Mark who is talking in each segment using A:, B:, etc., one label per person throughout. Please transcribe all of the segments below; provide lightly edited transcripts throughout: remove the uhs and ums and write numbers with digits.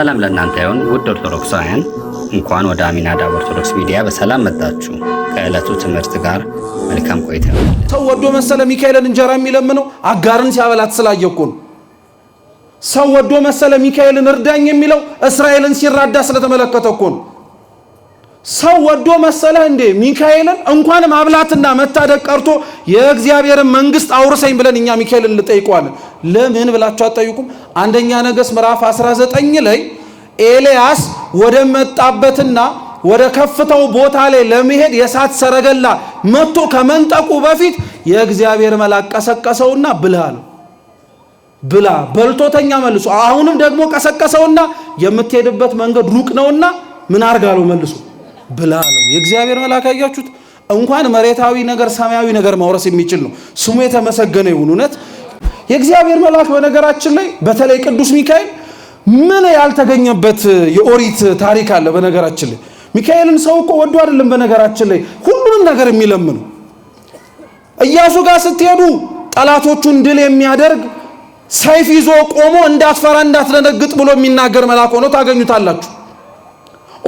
A: ሰላም ለእናንተ ይሁን ውድ ኦርቶዶክሳውያን፣ እንኳን ወደ አሚናዳብ ኦርቶዶክስ ሚዲያ በሰላም መጣችሁ። ከዕለቱ ትምህርት ጋር መልካም ቆይታ።
B: ሰው ወዶ መሰለ ሚካኤልን እንጀራ የሚለምነው? አጋርን ሲያበላት ስላየ እኮ ነው። ሰው ወዶ መሰለ ሚካኤልን እርዳኝ የሚለው? እስራኤልን ሲራዳ ስለተመለከተ እኮ ነው። ሰው ወዶ መሰለህ እንዴ ሚካኤልን እንኳን ማብላትና መታደግ ቀርቶ የእግዚአብሔርን መንግስት አውርሰኝ ብለን እኛ ሚካኤልን እንጠይቀዋለን። ለምን ብላችሁ አትጠይቁም? አንደኛ ነገሥት ምዕራፍ 19 ላይ ኤልያስ ወደ መጣበትና ወደ ከፍታው ቦታ ላይ ለመሄድ የእሳት ሰረገላ መጥቶ ከመንጠቁ በፊት የእግዚአብሔር መልአክ ቀሰቀሰውና ብላ አለው። ብላ በልቶተኛ መልሶ። አሁንም ደግሞ ቀሰቀሰውና የምትሄድበት መንገድ ሩቅ ነውና ምን አርጋለው መልሶ ብላ አለው። የእግዚአብሔር መልአክ አያችሁት? እንኳን መሬታዊ ነገር ሰማያዊ ነገር ማውረስ የሚችል ነው። ስሙ የተመሰገነ ይሁን። እውነት የእግዚአብሔር መልአክ በነገራችን ላይ በተለይ ቅዱስ ሚካኤል ምን ያልተገኘበት የኦሪት ታሪክ አለ። በነገራችን ላይ ሚካኤልን ሰው እኮ ወዶ አይደለም በነገራችን ላይ ሁሉንም ነገር የሚለምኑ። ኢያሱ ጋር ስትሄዱ ጠላቶቹን ድል የሚያደርግ ሰይፍ ይዞ ቆሞ እንዳትፈራ እንዳትደነግጥ ብሎ የሚናገር መልአክ ሆኖ ታገኙታላችሁ።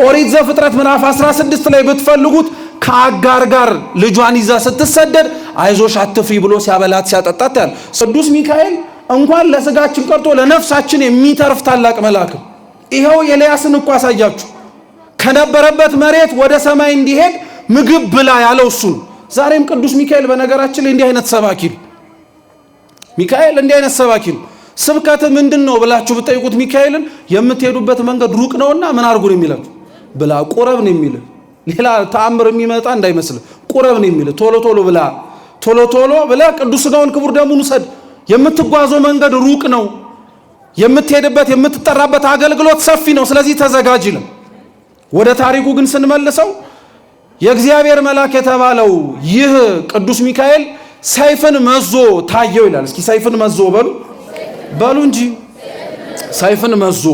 B: ኦሪት ዘፍጥረት ምዕራፍ 16 ላይ ብትፈልጉት ከአጋር ጋር ልጇን ይዛ ስትሰደድ አይዞሽ አትፍሪ ብሎ ሲያበላት ሲያጠጣት ያለ ቅዱስ ሚካኤል እንኳን ለስጋችን ቀርቶ ለነፍሳችን የሚተርፍ ታላቅ መልአክ። ይኸው ኤልያስን እኮ አሳያችሁ። ከነበረበት መሬት ወደ ሰማይ እንዲሄድ ምግብ ብላ ያለው እሱ ነው። ዛሬም ቅዱስ ሚካኤል በነገራችን ላይ እንዲህ አይነት ሰባኪ ነው። ሚካኤል እንዲህ አይነት ሰባኪ ነው። ስብከት ምንድን ነው ብላችሁ ብትጠይቁት ሚካኤልን የምትሄዱበት መንገድ ሩቅ ነውና ምን አድርጉ ነው የሚላችሁ? ብላ ቁረብ ነው የሚል። ሌላ ተአምር የሚመጣ እንዳይመስል ቁረብ ነው የሚል። ቶሎ ቶሎ ብላ፣ ቶሎ ቶሎ ብላ ቅዱስ ሥጋውን ክቡር ደሙን ውሰድ። የምትጓዘው መንገድ ሩቅ ነው። የምትሄድበት የምትጠራበት አገልግሎት ሰፊ ነው። ስለዚህ ተዘጋጅ ይላል። ወደ ታሪኩ ግን ስንመልሰው የእግዚአብሔር መልአክ የተባለው ይህ ቅዱስ ሚካኤል ሰይፍን መዞ ታየው ይላል። እስኪ ሰይፍን መዞ በሉ በሉ እንጂ። ሰይፍን መዞ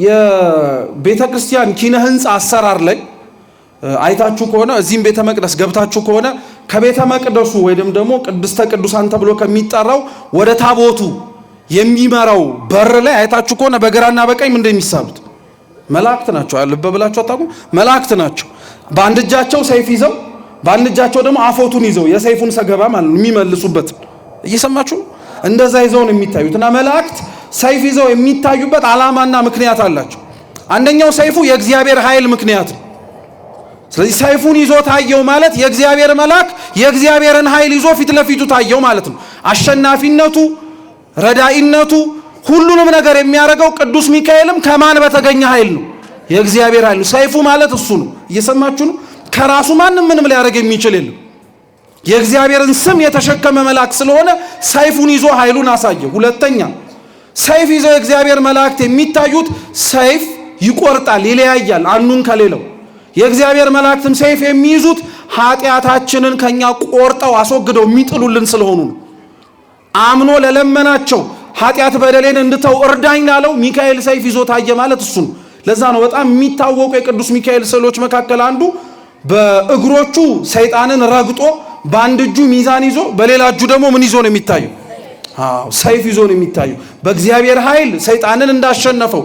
B: የቤተ ክርስቲያን ኪነ ህንፃ አሰራር ላይ አይታችሁ ከሆነ፣ እዚህም ቤተ መቅደስ ገብታችሁ ከሆነ፣ ከቤተ መቅደሱ ወይም ደግሞ ቅድስተ ቅዱሳን ተብሎ ከሚጠራው ወደ ታቦቱ የሚመራው በር ላይ አይታችሁ ከሆነ በግራና በቀኝ ምንድን የሚሳሉት መላእክት ናቸው። ልብ ብላችሁ አታውቁም? መላእክት ናቸው። በአንድ እጃቸው ሰይፍ ይዘው በአንድ እጃቸው ደግሞ አፎቱን ይዘው የሰይፉን ሰገባ ማለት ነው የሚመልሱበት። እየሰማችሁ ነው? እንደዛ ይዘው ነው የሚታዩት። እና መላእክት ሰይፍ ይዘው የሚታዩበት ዓላማና ምክንያት አላቸው። አንደኛው ሰይፉ የእግዚአብሔር ኃይል ምክንያት ነው። ስለዚህ ሰይፉን ይዞ ታየው ማለት የእግዚአብሔር መልአክ የእግዚአብሔርን ኃይል ይዞ ፊት ለፊቱ ታየው ማለት ነው። አሸናፊነቱ፣ ረዳኢነቱ፣ ሁሉንም ነገር የሚያደርገው ቅዱስ ሚካኤልም ከማን በተገኘ ኃይል ነው? የእግዚአብሔር ኃይል ነው። ሰይፉ ማለት እሱ ነው። እየሰማችሁ ነው። ከራሱ ማንም ምንም ሊያደርግ የሚችል የለም። የእግዚአብሔርን ስም የተሸከመ መልአክ ስለሆነ ሰይፉን ይዞ ኃይሉን አሳየ። ሁለተኛ ሰይፍ ይዘው የእግዚአብሔር መላእክት የሚታዩት ሰይፍ ይቆርጣል፣ ይለያያል አንዱን ከሌለው። የእግዚአብሔር መላእክትም ሰይፍ የሚይዙት ኃጢአታችንን ከኛ ቆርጠው አስወግደው የሚጥሉልን ስለሆኑ ነው። አምኖ ለለመናቸው፣ ኃጢአት በደሌን እንድተው እርዳኝ ላለው ሚካኤል ሰይፍ ይዞ ታየ ማለት እሱ ነው። ለዛ ነው በጣም የሚታወቁ የቅዱስ ሚካኤል ስዕሎች መካከል አንዱ በእግሮቹ ሰይጣንን ረግጦ በአንድ እጁ ሚዛን ይዞ በሌላ እጁ ደግሞ ምን ይዞ ነው የሚታየው? አዎ ሰይፍ ይዞ ነው የሚታየው። በእግዚአብሔር ኃይል ሰይጣንን እንዳሸነፈው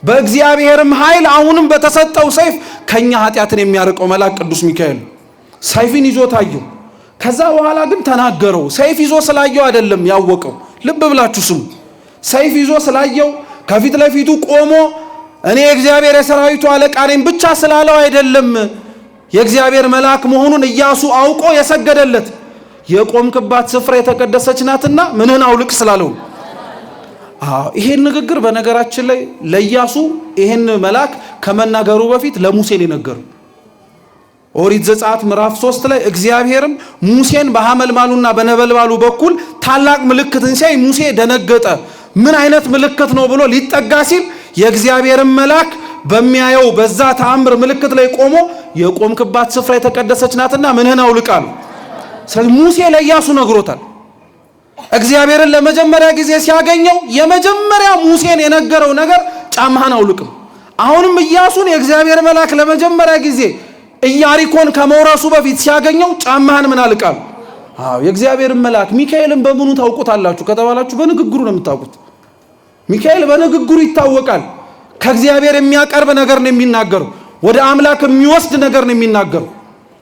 B: በእግዚአብሔርም ኃይል አሁንም በተሰጠው ሰይፍ ከኛ ኃጢአትን የሚያርቀው መልአክ ቅዱስ ሚካኤል ሰይፍን ይዞ ታየው። ከዛ በኋላ ግን ተናገረው። ሰይፍ ይዞ ስላየው አይደለም ያወቀው። ልብ ብላችሁ ስሙ። ሰይፍ ይዞ ስላየው፣ ከፊት ለፊቱ ቆሞ እኔ የእግዚአብሔር የሰራዊቱ አለቃ ነኝ ብቻ ስላለው አይደለም የእግዚአብሔር መልአክ መሆኑን ኢያሱ አውቆ የሰገደለት፣ የቆምክባት ስፍራ የተቀደሰች ናትና ምንህን አውልቅ ስላለው። አዎ ይሄን ንግግር በነገራችን ላይ ለኢያሱ ይሄን መልአክ ከመናገሩ በፊት ለሙሴ ነው የነገረው። ኦሪት ዘጸአት ምዕራፍ 3 ላይ እግዚአብሔርም ሙሴን በሐመልማሉና በነበልባሉ በኩል ታላቅ ምልክትን ሲያይ ሙሴ ደነገጠ። ምን አይነት ምልክት ነው ብሎ ሊጠጋ ሲል የእግዚአብሔርን መልአክ በሚያየው በዛ ተአምር ምልክት ላይ ቆሞ የቆምክባት ስፍራ የተቀደሰች ናትና ምንህን አውልቅ አለው። ስለዚህ ሙሴ ለኢያሱ ነግሮታል። እግዚአብሔርን ለመጀመሪያ ጊዜ ሲያገኘው የመጀመሪያ ሙሴን የነገረው ነገር ጫማህን አውልቅም። አሁንም ኢያሱን የእግዚአብሔር መልአክ ለመጀመሪያ ጊዜ ኢያሪኮን ከመውረሱ በፊት ሲያገኘው ጫማህን ምን አልቃል? አዎ የእግዚአብሔርን መልአክ ሚካኤልን በምኑ ታውቁታላችሁ ከተባላችሁ በንግግሩ ነው የምታውቁት። ሚካኤል በንግግሩ ይታወቃል። ከእግዚአብሔር የሚያቀርብ ነገር ነው የሚናገረው። ወደ አምላክ የሚወስድ ነገር ነው የሚናገረው።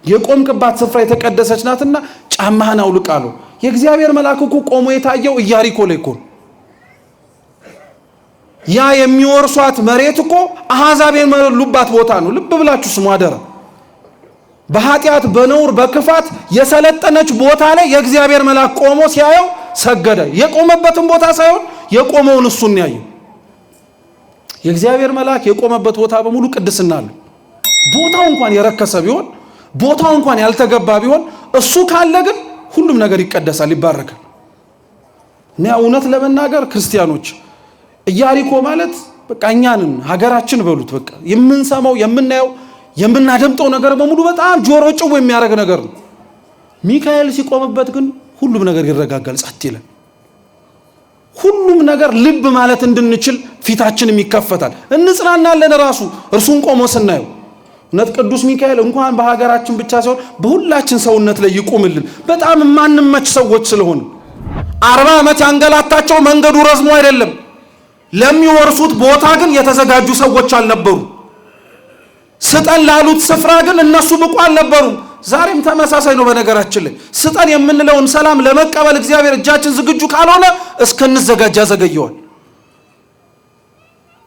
B: የቆምክባት ስፍራ የተቀደሰች ናትና ጫማህን አውልቅ አለው። የእግዚአብሔር መልአክ እኮ ቆሞ የታየው ኢያሪኮ ላይ እኮ ነው። ያ የሚወርሷት መሬት እኮ አሕዛብ የመሉባት ቦታ ነው። ልብ ብላችሁ ስሙ አደራ። በኃጢአት በነውር በክፋት የሰለጠነች ቦታ ላይ የእግዚአብሔር መልአክ ቆሞ ሲያየው ሰገደ። የቆመበትን ቦታ ሳይሆን የቆመውን እሱን ያየው። የእግዚአብሔር መልአክ የቆመበት ቦታ በሙሉ ቅድስና አለው። ቦታው እንኳን የረከሰ ቢሆን፣ ቦታው እንኳን ያልተገባ ቢሆን፣ እሱ ካለ ግን ሁሉም ነገር ይቀደሳል፣ ይባረካል። እና እውነት ለመናገር ክርስቲያኖች ኢያሪኮ ማለት በቃ እኛንን ሀገራችን በሉት። በቃ የምንሰማው፣ የምናየው፣ የምናደምጠው ነገር በሙሉ በጣም ጆሮ ጭው የሚያደርግ ነገር ነው። ሚካኤል ሲቆምበት ግን ሁሉም ነገር ይረጋጋል፣ ጸጥ ይላል። ሁሉም ነገር ልብ ማለት እንድንችል ፊታችንም ይከፈታል፣ እንጽናናለን። ራሱ እርሱን ቆሞ ስናየው እውነት ቅዱስ ሚካኤል እንኳን በሀገራችን ብቻ ሳይሆን በሁላችን ሰውነት ላይ ይቁምልን። በጣም የማንመች ሰዎች ስለሆን 40 ዓመት ያንገላታቸው መንገዱ ረዝሞ አይደለም፣ ለሚወርሱት ቦታ ግን የተዘጋጁ ሰዎች አልነበሩ። ስጠን ላሉት ስፍራ ግን እነሱ ብቁ አልነበሩም። ዛሬም ተመሳሳይ ነው። በነገራችን ላይ ስጠን የምንለውን ሰላም ለመቀበል እግዚአብሔር እጃችን ዝግጁ ካልሆነ እስክንዘጋጅ ያዘገየዋል።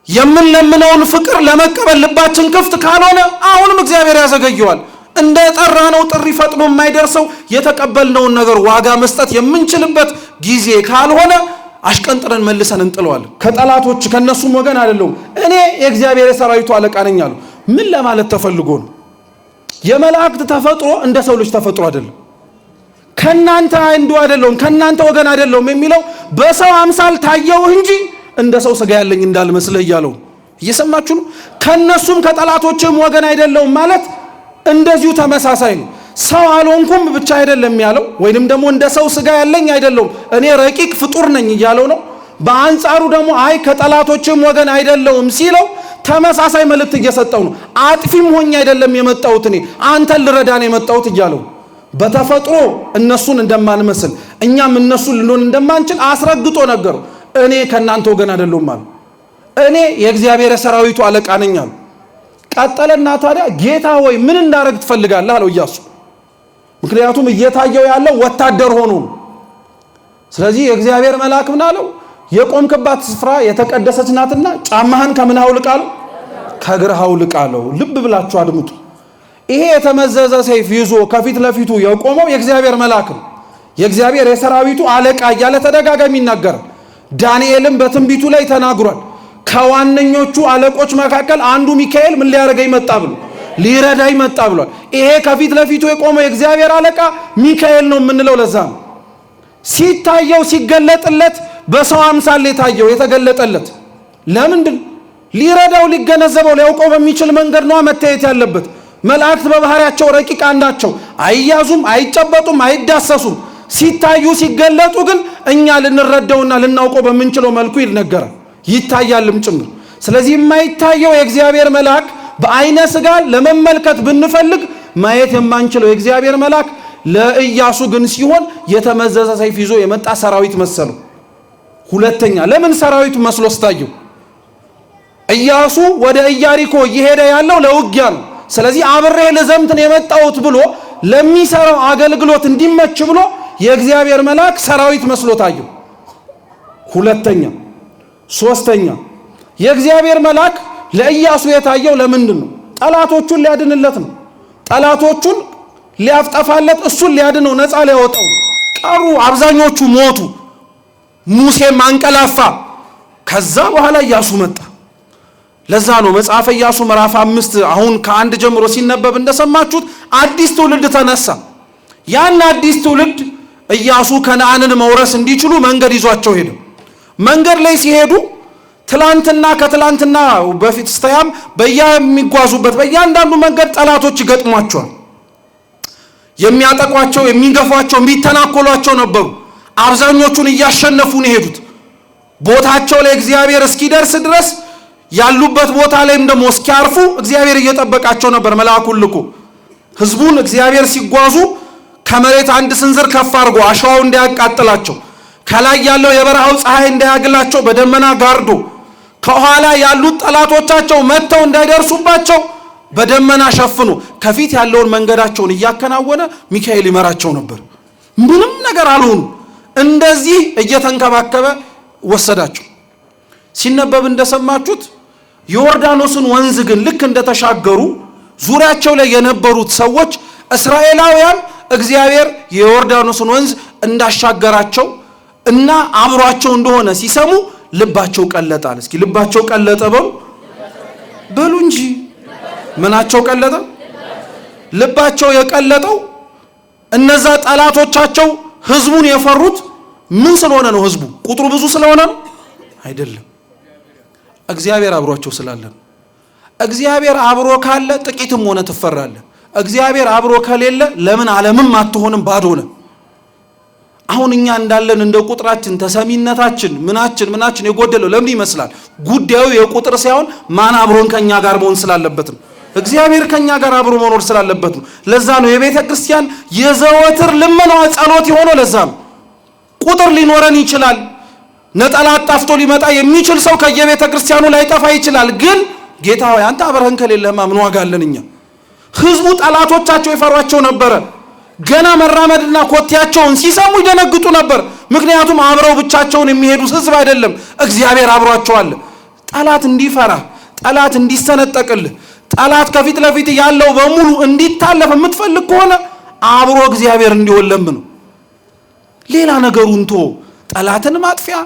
B: የምንለምነውን ፍቅር ለመቀበል ልባችን ክፍት ካልሆነ አሁንም እግዚአብሔር ያዘገየዋል። እንደ ጠራነው ጥሪ ፈጥኖ የማይደርሰው የተቀበልነውን ነገር ዋጋ መስጠት የምንችልበት ጊዜ ካልሆነ አሽቀንጥረን መልሰን እንጥለዋለን። ከጠላቶች ከነሱም ወገን አይደለሁም፣ እኔ የእግዚአብሔር የሰራዊቱ አለቃ ነኝ አሉ። ምን ለማለት ተፈልጎ ነው? የመላእክት ተፈጥሮ እንደ ሰው ልጅ ተፈጥሮ አይደለም። ከናንተ አንዱ አይደለሁም፣ ከናንተ ወገን አይደለሁም የሚለው በሰው አምሳል ታየው እንጂ እንደ ሰው ስጋ ያለኝ እንዳልመስልህ እያለው እየሰማችሁ ነው። ከነሱም ከጠላቶችም ወገን አይደለሁም ማለት እንደዚሁ ተመሳሳይ ነው። ሰው አልሆንኩም ብቻ አይደለም ያለው፣ ወይንም ደግሞ እንደ ሰው ስጋ ያለኝ አይደለሁም፣ እኔ ረቂቅ ፍጡር ነኝ እያለው ነው። በአንጻሩ ደግሞ አይ ከጠላቶችም ወገን አይደለሁም ሲለው ተመሳሳይ መልእክት እየሰጠው ነው። አጥፊም ሆኜ አይደለም የመጣሁት፣ እኔ አንተን ልረዳ ነው የመጣሁት እያለው፣ በተፈጥሮ እነሱን እንደማንመስል እኛም እነሱን ልንሆን እንደማንችል አስረግጦ ነገረው። እኔ ከእናንተ ወገን አይደለሁም አለ። እኔ የእግዚአብሔር የሰራዊቱ አለቃ ነኝ አለ። ቀጠለና ታዲያ ጌታ ሆይ ምን እንዳደርግ ትፈልጋለህ አለው ኢያሱ። ምክንያቱም እየታየው ያለው ወታደር ሆኖ ነው። ስለዚህ የእግዚአብሔር መልአክ ምን አለው? የቆምክባት ስፍራ የተቀደሰች ናትና ጫማህን ከምን አውልቅ አለው? ከእግርህ አውልቅ አለው። ልብ ብላችሁ አድምጡ። ይሄ የተመዘዘ ሰይፍ ይዞ ከፊት ለፊቱ የቆመው የእግዚአብሔር መልአክ ነው። የእግዚአብሔር የሰራዊቱ አለቃ እያለ ተደጋጋሚ ይናገራል። ዳንኤልም በትንቢቱ ላይ ተናግሯል። ከዋነኞቹ አለቆች መካከል አንዱ ሚካኤል ምን ሊያደርገኝ መጣ ብሎ፣ ሊረዳኝ መጣ ብሏል። ይሄ ከፊት ለፊቱ የቆመው የእግዚአብሔር አለቃ ሚካኤል ነው የምንለው ለዛ ነው። ሲታየው፣ ሲገለጥለት በሰው አምሳል የታየው፣ የተገለጠለት ለምንድን? ሊረዳው፣ ሊገነዘበው፣ ሊያውቀው በሚችል መንገድ ነዋ መታየት ያለበት። መላእክት በባህሪያቸው ረቂቃን ናቸው። አይያዙም፣ አይጨበጡም፣ አይዳሰሱም። ሲታዩ ሲገለጡ ግን እኛ ልንረዳውና ልናውቀው በምንችለው መልኩ ይነገራል፣ ይታያልም ጭምር። ስለዚህ የማይታየው የእግዚአብሔር መልአክ፣ በአይነ ስጋ ለመመልከት ብንፈልግ ማየት የማንችለው የእግዚአብሔር መልአክ ለኢያሱ ግን ሲሆን የተመዘዘ ሰይፍ ይዞ የመጣ ሰራዊት መሰለው። ሁለተኛ፣ ለምን ሰራዊቱ መስሎ ስታየው? ኢያሱ ወደ ኢያሪኮ እየሄደ ያለው ለውጊያ ነው። ስለዚህ አብሬ ልዘምት ነው የመጣሁት ብሎ ለሚሰራው አገልግሎት እንዲመች ብሎ የእግዚአብሔር መልአክ ሰራዊት መስሎ ታየው። ሁለተኛ። ሶስተኛ፣ የእግዚአብሔር መልአክ ለኢያሱ የታየው ለምንድን ነው? ጠላቶቹን ሊያድንለት ነው። ጠላቶቹን ሊያፍጠፋለት፣ እሱን ሊያድነው፣ ነፃ ሊያወጣው። ቀሩ፣ አብዛኞቹ ሞቱ። ሙሴም አንቀላፋ። ከዛ በኋላ ኢያሱ መጣ። ለዛ ነው መጽሐፈ ኢያሱ ምዕራፍ 5 አሁን ከ1 ጀምሮ ሲነበብ እንደሰማችሁት አዲስ ትውልድ ተነሳ። ያን አዲስ ትውልድ ኢያሱ ከነዓንን መውረስ እንዲችሉ መንገድ ይዟቸው ሄደ። መንገድ ላይ ሲሄዱ ትላንትና ከትላንትና በፊት ስተያም በየሚጓዙበት በእያንዳንዱ መንገድ ጠላቶች ይገጥሟቸዋል። የሚያጠቋቸው፣ የሚገፏቸው፣ የሚተናኮሏቸው ነበሩ። አብዛኞቹን እያሸነፉ ነው የሄዱት። ቦታቸው ላይ እግዚአብሔር እስኪደርስ ድረስ፣ ያሉበት ቦታ ላይም ደግሞ እስኪያርፉ እግዚአብሔር እየጠበቃቸው ነበር። መልአኩን ልኮ ህዝቡን እግዚአብሔር ሲጓዙ ከመሬት አንድ ስንዝር ከፍ አድርጎ አሸዋው እንዳያቃጥላቸው፣ ከላይ ያለው የበረሃው ፀሐይ እንዳያግላቸው በደመና ጋርዶ፣ ከኋላ ያሉት ጠላቶቻቸው መጥተው እንዳይደርሱባቸው በደመና ሸፍኖ ከፊት ያለውን መንገዳቸውን እያከናወነ ሚካኤል ይመራቸው ነበር። ምንም ነገር አልሆኑ። እንደዚህ እየተንከባከበ ወሰዳቸው። ሲነበብ እንደሰማችሁት የዮርዳኖስን ወንዝ ግን ልክ እንደተሻገሩ ዙሪያቸው ላይ የነበሩት ሰዎች እስራኤላውያን እግዚአብሔር የዮርዳኖስን ወንዝ እንዳሻገራቸው እና አብሯቸው እንደሆነ ሲሰሙ ልባቸው ቀለጣል። እስኪ ልባቸው ቀለጠ በሉ በሉ እንጂ ምናቸው ቀለጠ? ልባቸው የቀለጠው እነዛ ጠላቶቻቸው ህዝቡን የፈሩት ምን ስለሆነ ነው? ህዝቡ ቁጥሩ ብዙ ስለሆነ ነው? አይደለም። እግዚአብሔር አብሯቸው ስላለ ነው። እግዚአብሔር አብሮ ካለ ጥቂትም ሆነ ትፈራለህ። እግዚአብሔር አብሮ ከሌለ ለምን ዓለምም አትሆንም፣ ባዶ ነህ። አሁን እኛ እንዳለን እንደ ቁጥራችን ተሰሚነታችን ምናችን ምናችን የጎደለው ለምን ይመስላል? ጉዳዩ የቁጥር ሳይሆን ማን አብሮን ከኛ ጋር መሆን ስላለበት ነው። እግዚአብሔር ከኛ ጋር አብሮ መኖር ስላለበት ነው። ለዛ ነው የቤተ ክርስቲያን የዘወትር ልመናዋ ጸሎት የሆነው። ለዛ ነው ቁጥር ሊኖረን ይችላል። ነጠላ አጣፍቶ ሊመጣ የሚችል ሰው ከየቤተ ክርስቲያኑ ላይጠፋ ይችላል። ግን ጌታ ሆይ አንተ አብረህን ከሌለህማ ምን ዋጋ አለን እኛ? ህዝቡ ጠላቶቻቸው ይፈሯቸው ነበረ። ገና መራመድና ኮቴያቸውን ሲሰሙ ይደነግጡ ነበር። ምክንያቱም አብረው ብቻቸውን የሚሄዱ ህዝብ አይደለም፣ እግዚአብሔር አብሯቸው አለ። ጠላት እንዲፈራ፣ ጠላት እንዲሰነጠቅልህ፣ ጠላት ከፊት ለፊት ያለው በሙሉ እንዲታለፍ የምትፈልግ ከሆነ አብሮ እግዚአብሔር እንዲሆን ለምነው። ሌላ ነገሩን ቶ ጠላትን ማጥፊያ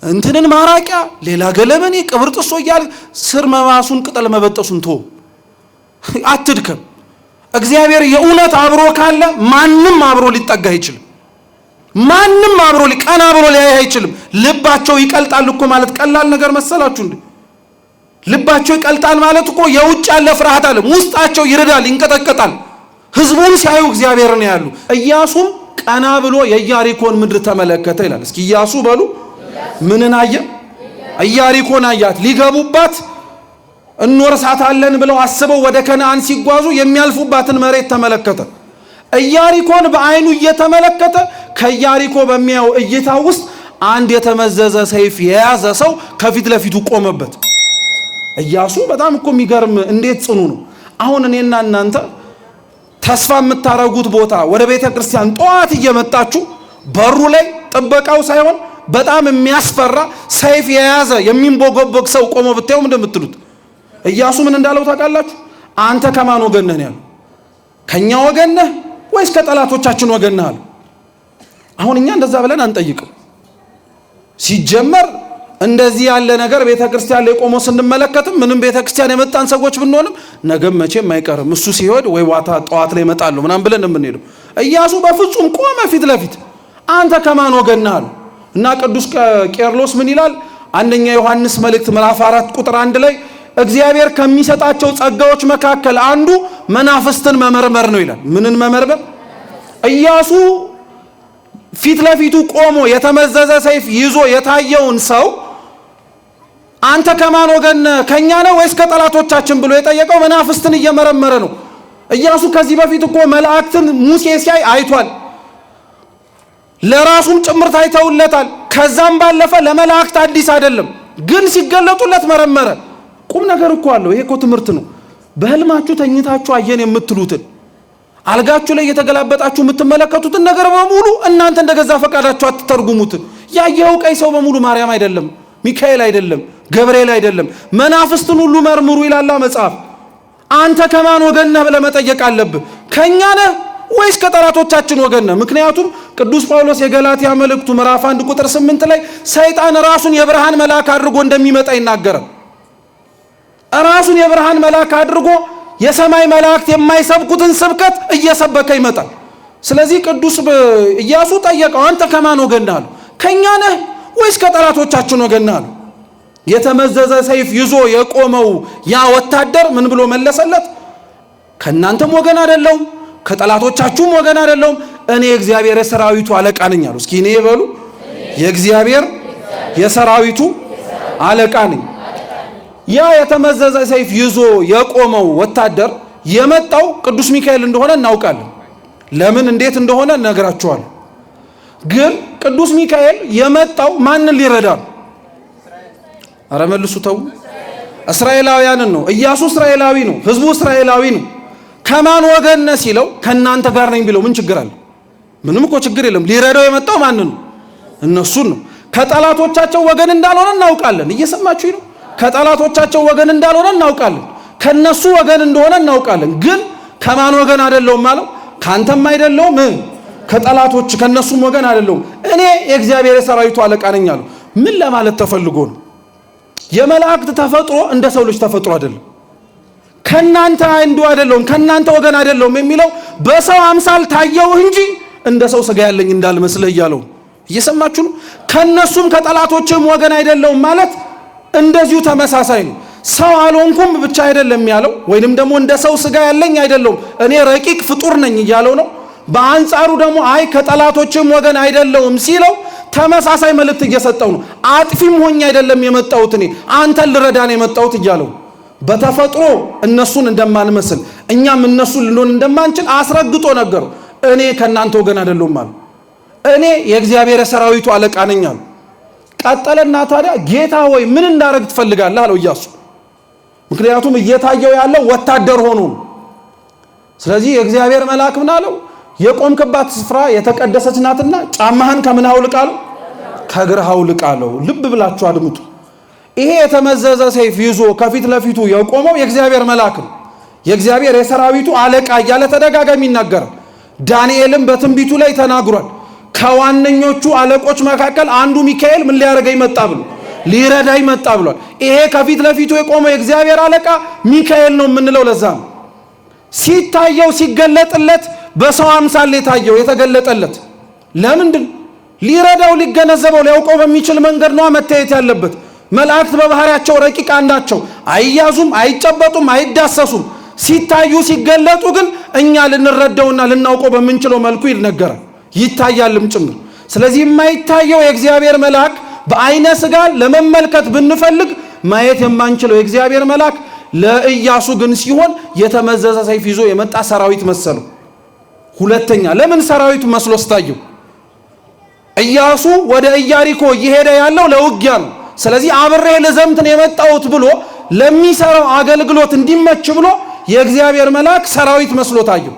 B: እንትንን ማራቂያ ሌላ ገለመኔ ቅብር ጥሶ እያለ ስር መማሱን ቅጠል መበጠሱን ቶ አትድከም። እግዚአብሔር የእውነት አብሮ ካለ ማንም አብሮ ሊጠጋ አይችልም። ማንም አብሮ ቀና ብሎ ሊያይ አይችልም። ልባቸው ይቀልጣል እኮ ማለት ቀላል ነገር መሰላችሁ እንዴ? ልባቸው ይቀልጣል ማለት እኮ የውጭ ያለ ፍርሃት አለ፣ ውስጣቸው ይርዳል፣ ይንቀጠቀጣል። ህዝቡን ሲያዩ እግዚአብሔርን ያሉ። ኢያሱም ቀና ብሎ የኢያሪኮን ምድር ተመለከተ ይላል። እስኪ ኢያሱ በሉ ምንን አየ? ኢያሪኮን አያት። ሊገቡባት እንወርሳታለን ብለው አስበው ወደ ከነአን ሲጓዙ የሚያልፉባትን መሬት ተመለከተ። ኢያሪኮን በአይኑ እየተመለከተ ከኢያሪኮ በሚያየው እይታ ውስጥ አንድ የተመዘዘ ሰይፍ የያዘ ሰው ከፊት ለፊቱ ቆመበት። ኢያሱ በጣም እኮ የሚገርም እንዴት ጽኑ ነው። አሁን እኔና እናንተ ተስፋ የምታረጉት ቦታ ወደ ቤተ ክርስቲያን ጠዋት እየመጣችሁ በሩ ላይ ጥበቃው ሳይሆን በጣም የሚያስፈራ ሰይፍ የያዘ የሚንቦገቦግ ሰው ቆሞ ብታዩ ምንድን የምትሉት? ኢያሱ ምን እንዳለው ታውቃላችሁ? አንተ ከማን ወገን ነህ ያለው? ከኛ ወገን ነህ ወይስ ከጠላቶቻችን ወገን ነህ አለው። አሁን እኛ እንደዛ ብለን አንጠይቅም። ሲጀመር እንደዚህ ያለ ነገር ቤተ ክርስቲያን ላይ ቆሞ ስንመለከትም ምንም ቤተ ክርስቲያን የመጣን ሰዎች ብንሆንም ነገም መቼም አይቀርም እሱ ሲሄድ ወይ ዋታ ጠዋት ላይ እመጣለሁ ምናምን ብለን የምንሄደው። ኢያሱ በፍጹም ቆመ ፊት ለፊት። አንተ ከማን ወገን ነህ አለው። እና ቅዱስ ቄርሎስ ምን ይላል? አንደኛ ዮሐንስ መልእክት ምዕራፍ 4 ቁጥር 1 ላይ እግዚአብሔር ከሚሰጣቸው ጸጋዎች መካከል አንዱ መናፍስትን መመርመር ነው ይላል። ምንን መመርመር? ኢያሱ ፊት ለፊቱ ቆሞ የተመዘዘ ሰይፍ ይዞ የታየውን ሰው አንተ ከማን ወገን ነህ? ከኛ ነው ወይስ ከጠላቶቻችን ብሎ የጠየቀው መናፍስትን እየመረመረ ነው። ኢያሱ ከዚህ በፊት እኮ መላእክትን ሙሴ ሲያይ አይቷል። ለራሱም ጭምር ታይተውለታል። ከዛም ባለፈ ለመላእክት አዲስ አይደለም፣ ግን ሲገለጡለት መረመረ። ቁም ነገር እኮ አለው። ይሄ እኮ ትምህርት ነው። በህልማችሁ ተኝታችሁ አየን የምትሉትን አልጋችሁ ላይ እየተገላበጣችሁ የምትመለከቱትን ነገር በሙሉ እናንተ እንደገዛ ፈቃዳችሁ አትተርጉሙት። ያየኸው ቀይ ሰው በሙሉ ማርያም አይደለም፣ ሚካኤል አይደለም፣ ገብርኤል አይደለም። መናፍስትን ሁሉ መርምሩ ይላላ መጽሐፍ። አንተ ከማን ወገን ነህ ብለህ መጠየቅ አለብህ። ከኛ ነህ ወይስ ከጠላቶቻችን ወገን ነህ? ምክንያቱም ቅዱስ ጳውሎስ የገላትያ መልእክቱ ምዕራፍ 1 ቁጥር 8 ላይ ሰይጣን ራሱን የብርሃን መልአክ አድርጎ እንደሚመጣ ይናገራል። ራሱን የብርሃን መልአክ አድርጎ የሰማይ መላእክት የማይሰብኩትን ስብከት እየሰበከ ይመጣል። ስለዚህ ቅዱስ ኢያሱ ጠየቀው፣ አንተ ከማን ወገን ነህ አለው። ከኛ ነህ ወይስ ከጠላቶቻችን ወገን ነህ አለው። የተመዘዘ ሰይፍ ይዞ የቆመው ያ ወታደር ምን ብሎ መለሰለት? ከእናንተም ወገን አይደለሁም፣ ከጠላቶቻችሁም ወገን አይደለሁም፣ እኔ የእግዚአብሔር የሰራዊቱ አለቃ ነኝ አሉ። እስኪ እኔ በሉ የእግዚአብሔር የሰራዊቱ አለቃ ነኝ። ያ የተመዘዘ ሰይፍ ይዞ የቆመው ወታደር የመጣው ቅዱስ ሚካኤል እንደሆነ እናውቃለን። ለምን እንዴት እንደሆነ እነግራችኋለሁ። ግን ቅዱስ ሚካኤል የመጣው ማንን ሊረዳ ነው? አረ መልሱ ተው። እስራኤላውያንን ነው። ኢያሱ እስራኤላዊ ነው፣ ህዝቡ እስራኤላዊ ነው። ከማን ወገን ነህ ሲለው ከእናንተ ጋር ነኝ ቢለው ምን ችግር አለ? ምንም እኮ ችግር የለም። ሊረዳው የመጣው ማንን ነው? እነሱን ነው። ከጠላቶቻቸው ወገን እንዳልሆነ እናውቃለን። እየሰማችሁ ነው። ከጠላቶቻቸው ወገን እንዳልሆነ እናውቃለን። ከነሱ ወገን እንደሆነ እናውቃለን። ግን ከማን ወገን አይደለሁም አለው? ካንተም አይደለሁም፣ ከጠላቶች ከነሱም ወገን አይደለሁም። እኔ የእግዚአብሔር የሰራዊቱ አለቃ ነኝ አለው። ምን ለማለት ተፈልጎ ነው? የመላእክት ተፈጥሮ እንደ ሰው ልጅ ተፈጥሮ አይደለም። ከናንተ አንዱ አይደለሁም፣ ከናንተ ወገን አይደለሁም የሚለው በሰው አምሳል ታየው እንጂ እንደ ሰው ስጋ ያለኝ እንዳልመስልህ እያለው እየሰማችሁ ነው። ከነሱም ከጠላቶችም ወገን አይደለሁም ማለት እንደዚሁ ተመሳሳይ ነው። ሰው አልሆንኩም ብቻ አይደለም ያለው፣ ወይንም ደግሞ እንደ ሰው ስጋ ያለኝ አይደለሁም እኔ ረቂቅ ፍጡር ነኝ እያለው ነው። በአንጻሩ ደግሞ አይ ከጠላቶችም ወገን አይደለሁም ሲለው ተመሳሳይ መልእክት እየሰጠው ነው። አጥፊም ሆኜ አይደለም የመጣሁት እኔ አንተን ልረዳን የመጣሁት እያለው በተፈጥሮ እነሱን እንደማንመስል እኛም እነሱን ልንሆን እንደማንችል አስረግጦ ነገረው። እኔ ከእናንተ ወገን አይደለሁም አለ። እኔ የእግዚአብሔር የሰራዊቱ አለቃ ነኝ አለ። ቀጠለና ታዲያ ጌታ ሆይ ምን እንዳደረግ ትፈልጋለህ አለው ኢያሱ። ምክንያቱም እየታየው ያለው ወታደር ሆኖ ነው። ስለዚህ የእግዚአብሔር መልአክ ምን አለው? የቆምክባት ስፍራ የተቀደሰች ናትና ጫማህን ከምን አውልቅ አለው? ከእግርህ አውልቅ አለው። ልብ ብላችሁ አድምጡ። ይሄ የተመዘዘ ሰይፍ ይዞ ከፊት ለፊቱ የቆመው የእግዚአብሔር መልአክ ነው። የእግዚአብሔር የሰራዊቱ አለቃ እያለ ተደጋጋሚ ይናገራል። ዳንኤልም በትንቢቱ ላይ ተናግሯል። ከዋነኞቹ አለቆች መካከል አንዱ ሚካኤል ምን ሊያደርገኝ መጣ ብሎ ሊረዳኝ መጣ ብሏል። ይሄ ከፊት ለፊቱ የቆመው የእግዚአብሔር አለቃ ሚካኤል ነው የምንለው ለዛ ነው። ሲታየው ሲገለጥለት በሰው አምሳል የታየው የተገለጠለት ለምንድን ሊረዳው ሊገነዘበው ሊያውቀው በሚችል መንገድ ነዋ መታየት ያለበት። መላእክት በባህሪያቸው ረቂቃን ናቸው። አይያዙም፣ አይጨበጡም፣ አይዳሰሱም። ሲታዩ ሲገለጡ ግን እኛ ልንረዳውና ልናውቀው በምንችለው መልኩ ይነገራል ይታያልም ጭምር። ስለዚህ የማይታየው የእግዚአብሔር መልአክ በአይነ ስጋ ለመመልከት ብንፈልግ ማየት የማንችለው የእግዚአብሔር መልአክ ለኢያሱ ግን ሲሆን የተመዘዘ ሰይፍ ይዞ የመጣ ሰራዊት መሰለው። ሁለተኛ ለምን ሰራዊቱ መስሎ ስታየው? ኢያሱ ወደ ኢያሪኮ እየሄደ ያለው ለውጊያ ነው። ስለዚህ አብሬ ልዘምት ነው የመጣሁት ብሎ ለሚሰራው አገልግሎት እንዲመች ብሎ የእግዚአብሔር መልአክ ሰራዊት መስሎ ታየው።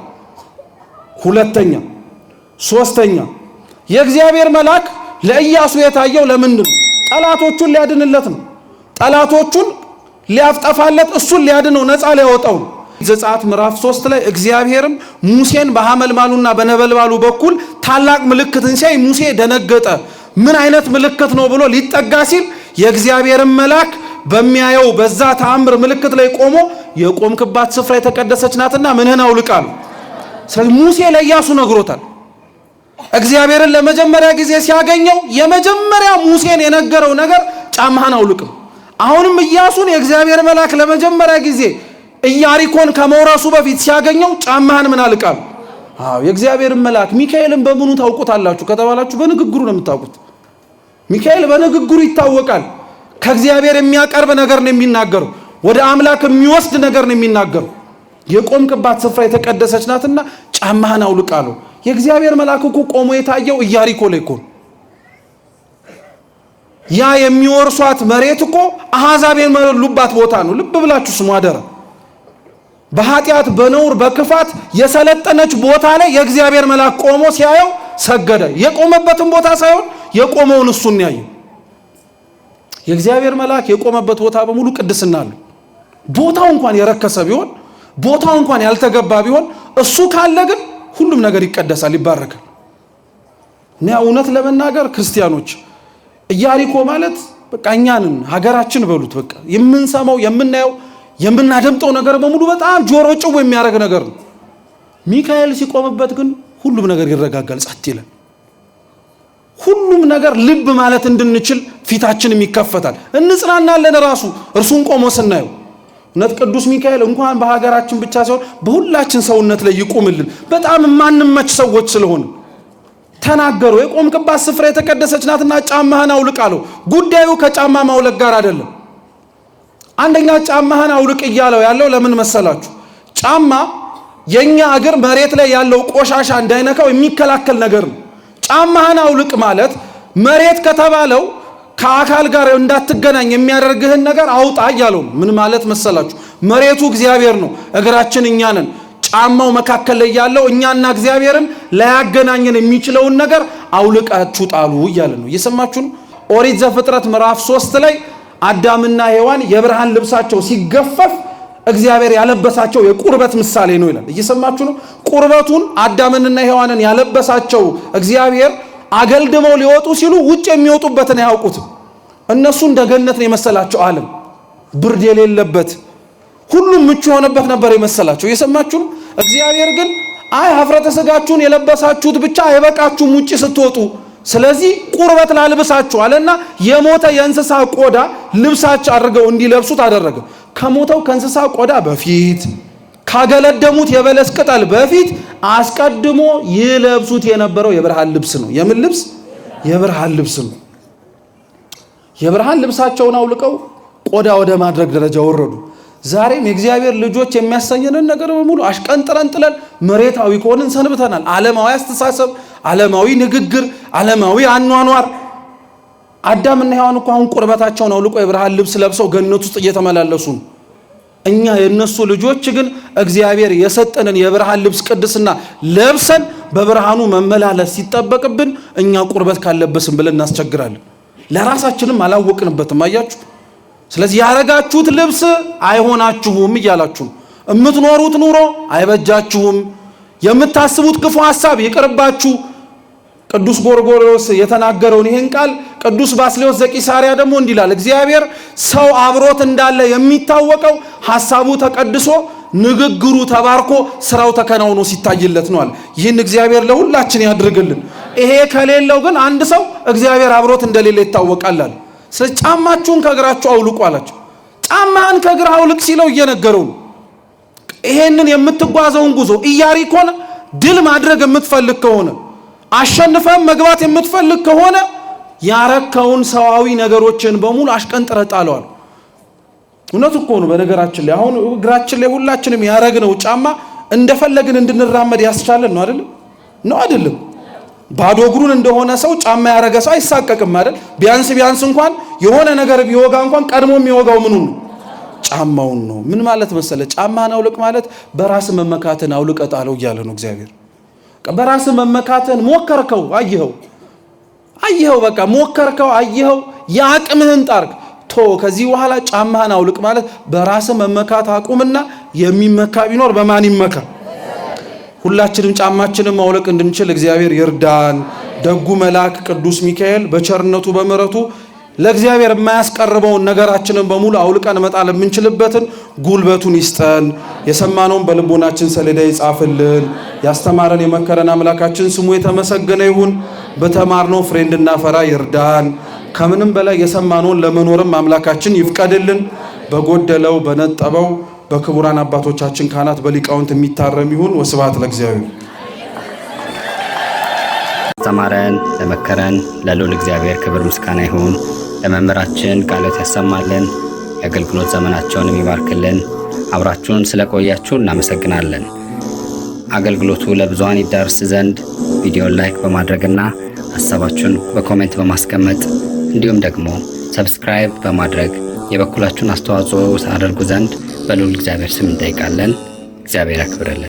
B: ሁለተኛ ሶስተኛ የእግዚአብሔር መልአክ ለኢያሱ የታየው ለምንድን ነው? ጠላቶቹን ሊያድንለት ነው። ጠላቶቹን ሊያፍጠፋለት፣ እሱን ሊያድነው፣ ነፃ ሊያወጣው ነው። ዘጸአት ምዕራፍ 3 ላይ እግዚአብሔርም ሙሴን በሐመልማሉና በነበልባሉ በኩል ታላቅ ምልክትን ሲያይ ሙሴ ደነገጠ። ምን አይነት ምልክት ነው ብሎ ሊጠጋ ሲል የእግዚአብሔርን መልአክ በሚያየው በዛ ተአምር ምልክት ላይ ቆሞ የቆምክባት ስፍራ የተቀደሰች ናትና ምንህን አውልቅ አለው። ስለዚህ ሙሴ ለኢያሱ ነግሮታል። እግዚአብሔርን ለመጀመሪያ ጊዜ ሲያገኘው የመጀመሪያ ሙሴን የነገረው ነገር ጫማህን አውልቅም። አሁንም ኢያሱን የእግዚአብሔር መልአክ ለመጀመሪያ ጊዜ ኢያሪኮን ከመውረሱ በፊት ሲያገኘው ጫማህን ምን አልቅ አለው። አዎ የእግዚአብሔርን መልአክ ሚካኤልን በምኑ ታውቁታላችሁ ከተባላችሁ በንግግሩ ነው የምታውቁት። ሚካኤል በንግግሩ ይታወቃል። ከእግዚአብሔር የሚያቀርብ ነገር ነው የሚናገረው። ወደ አምላክ የሚወስድ ነገር ነው የሚናገረው። የቆምክባት ስፍራ የተቀደሰች ናትና ጫማህን አውልቅ አለው። የእግዚአብሔር መልአክ እኮ ቆሞ የታየው ኢያሪኮ ላይ እኮ ነው። ያ የሚወርሷት መሬት እኮ አሕዛብ የመሉባት ቦታ ነው። ልብ ብላችሁ ስሙ አደራ። በኃጢአት በነውር በክፋት የሰለጠነች ቦታ ላይ የእግዚአብሔር መልአክ ቆሞ ሲያየው ሰገደ። የቆመበትን ቦታ ሳይሆን የቆመውን እሱን ያየው። የእግዚአብሔር መልአክ የቆመበት ቦታ በሙሉ ቅድስና አለው። ቦታው እንኳን የረከሰ ቢሆን፣ ቦታው እንኳን ያልተገባ ቢሆን እሱ ካለ ግን ሁሉም ነገር ይቀደሳል፣ ይባረካል። እና እውነት ለመናገር ክርስቲያኖች ኢያሪኮ ማለት በቃ እኛንን ሀገራችን በሉት። በቃ የምንሰማው የምናየው የምናደምጠው ነገር በሙሉ በጣም ጆሮ ጭው የሚያደርግ ነገር ነው። ሚካኤል ሲቆምበት ግን ሁሉም ነገር ይረጋጋል፣ ጸጥ ይላል። ሁሉም ነገር ልብ ማለት እንድንችል ፊታችንም ይከፈታል፣ እንጽናናለን። ራሱ እርሱን ቆሞ ስናየው እውነት ቅዱስ ሚካኤል እንኳን በሀገራችን ብቻ ሳይሆን በሁላችን ሰውነት ላይ ይቁምልን። በጣም የማንመች ሰዎች ስለሆን ተናገሩ። የቆምክባት ስፍራ የተቀደሰች ናትና ጫማህን አውልቅ አለው። ጉዳዩ ከጫማ ማውለቅ ጋር አይደለም። አንደኛ ጫማህን አውልቅ እያለው ያለው ለምን መሰላችሁ? ጫማ የኛ እግር መሬት ላይ ያለው ቆሻሻ እንዳይነካው የሚከላከል ነገር ነው። ጫማህን አውልቅ ማለት መሬት ከተባለው ከአካል ጋር እንዳትገናኝ የሚያደርግህን ነገር አውጣ እያለው ነው። ምን ማለት መሰላችሁ? መሬቱ እግዚአብሔር ነው፣ እግራችን እኛ ነን። ጫማው መካከል ላይ ያለው እኛና እግዚአብሔርን ላያገናኘን የሚችለውን ነገር አውልቃችሁ ጣሉ እያለ ነው። እየሰማችሁ ነው። ኦሪት ዘፍጥረት ምዕራፍ 3 ላይ አዳምና ሔዋን የብርሃን ልብሳቸው ሲገፈፍ እግዚአብሔር ያለበሳቸው የቁርበት ምሳሌ ነው ይላል። እየሰማችሁ ነው። ቁርበቱን አዳምንና ሔዋንን ያለበሳቸው እግዚአብሔር አገልድመው ሊወጡ ሲሉ ውጭ የሚወጡበትን አያውቁትም። እነሱ እንደ ገነት ነው የመሰላቸው ዓለም ብርድ የሌለበት ሁሉም ምቹ የሆነበት ነበር የመሰላቸው። እየሰማችሁ ነው። እግዚአብሔር ግን አይ ኀፍረተ ሥጋችሁን የለበሳችሁት ብቻ አይበቃችሁም ውጭ ስትወጡ፣ ስለዚህ ቁርበት ላልብሳችሁ አለና የሞተ የእንስሳ ቆዳ ልብሳቸው አድርገው እንዲለብሱት አደረገ። ከሞተው ከእንስሳ ቆዳ በፊት ካገለደሙት የበለስ ቅጠል በፊት አስቀድሞ ይለብሱት የነበረው የብርሃን ልብስ ነው። የምን ልብስ? የብርሃን ልብስ ነው። የብርሃን ልብሳቸውን አውልቀው ቆዳ ወደ ማድረግ ደረጃ ወረዱ። ዛሬም የእግዚአብሔር ልጆች የሚያሰኘንን ነገር በሙሉ አሽቀንጥረን ጥለን መሬታዊ ከሆንን ሰንብተናል። ዓለማዊ አስተሳሰብ፣ ዓለማዊ ንግግር፣ ዓለማዊ አኗኗር። አዳምና ሔዋን እኮ አሁን ቁርበታቸውን አውልቆ የብርሃን ልብስ ለብሰው ገነት ውስጥ እየተመላለሱ ነው። እኛ የእነሱ ልጆች ግን እግዚአብሔር የሰጠንን የብርሃን ልብስ ቅድስና ለብሰን በብርሃኑ መመላለስ ሲጠበቅብን እኛ ቁርበት ካለበስን ብለን እናስቸግራለን። ለራሳችንም አላወቅንበትም። አያችሁ። ስለዚህ ያረጋችሁት ልብስ አይሆናችሁም እያላችሁ ነው። የምትኖሩት ኑሮ አይበጃችሁም። የምታስቡት ክፉ ሐሳብ ይቅርባችሁ። ቅዱስ ጎርጎርዮስ የተናገረውን ይህን ቃል ቅዱስ ባስልዮስ ዘቂሳርያ ደግሞ እንዲህ ይላል፣ እግዚአብሔር ሰው አብሮት እንዳለ የሚታወቀው ሐሳቡ ተቀድሶ ንግግሩ ተባርኮ ስራው ተከናውኖ ሲታይለት ነው አለ። ይህን እግዚአብሔር ለሁላችን ያድርግልን። ይሄ ከሌለው ግን አንድ ሰው እግዚአብሔር አብሮት እንደሌለ ይታወቃል አለ። ስለዚህ ጫማችሁን ከእግራችሁ አውልቁ አላቸው። ጫማህን ከእግርህ አውልቅ ሲለው እየነገረው ነው። ይሄንን የምትጓዘውን ጉዞ ኢያሪኮን ድል ማድረግ የምትፈልግ ከሆነ አሸንፈም መግባት የምትፈልግ ከሆነ ያረከውን ሰዋዊ ነገሮችን በሙሉ አሽቀንጥረህ ጣለዋል። እውነት እኮ ነው። በነገራችን ላይ አሁን እግራችን ላይ ሁላችንም ያረግነው ጫማ እንደፈለግን እንድንራመድ ያስቻለን ነው አይደለም? ነው አይደለም? ባዶ እግሩን እንደሆነ ሰው ጫማ ያረገ ሰው አይሳቀቅም አይደል? ቢያንስ ቢያንስ እንኳን የሆነ ነገር ቢወጋ እንኳን ቀድሞ የሚወጋው ምኑን ነው? ጫማውን ነው። ምን ማለት መሰለ? ጫማህን አውልቅ ማለት በራስ መመካትን አውልቀህ ጣለው እያለ ነው እግዚአብሔር። በራስ መመካትን ሞከርከው፣ አየኸው አየኸው፣ በቃ ሞከርከው፣ አየኸው፣ የአቅምህን ጣርክ። ቶ ከዚህ በኋላ ጫማህን አውልቅ ማለት በራስ መመካት አቁምና የሚመካ ቢኖር በማን ይመካ? ሁላችንም ጫማችንን ማውለቅ እንድንችል እግዚአብሔር ይርዳን። ደጉ መልአክ ቅዱስ ሚካኤል በቸርነቱ በምሕረቱ ለእግዚአብሔር የማያስቀርበውን ነገራችንን በሙሉ አውልቀን መጣል የምንችልበትን ጉልበቱን ይስጠን። የሰማነውን በልቦናችን ሰሌዳ ይጻፍልን። ያስተማረን የመከረን አምላካችን ስሙ የተመሰገነ ይሁን። በተማርነው ፍሬ እንድናፈራ ይርዳን። ከምንም በላይ የሰማነውን ለመኖርም አምላካችን ይፍቀድልን። በጎደለው በነጠበው በክቡራን አባቶቻችን ካህናት በሊቃውንት የሚታረም ይሁን። ወስብሐት ለእግዚአብሔር።
A: አስተማረን ለመከረን ለልዑል እግዚአብሔር ክብር ምስጋና ይሁን። ለመምህራችን ቃሎት ያሰማልን፣ የአገልግሎት ዘመናቸውንም ይባርክልን። አብራችሁን ስለቆያችሁ እናመሰግናለን። አገልግሎቱ ለብዙሃን ይዳርስ ዘንድ ቪዲዮን like በማድረግና ሀሳባችሁን በ comment በማስቀመጥ እንዲሁም ደግሞ subscribe በማድረግ የበኩላችሁን አስተዋጽኦ አድርጉ ዘንድ በልዑል እግዚአብሔር ስም እንጠይቃለን። እግዚአብሔር ያክብርልን።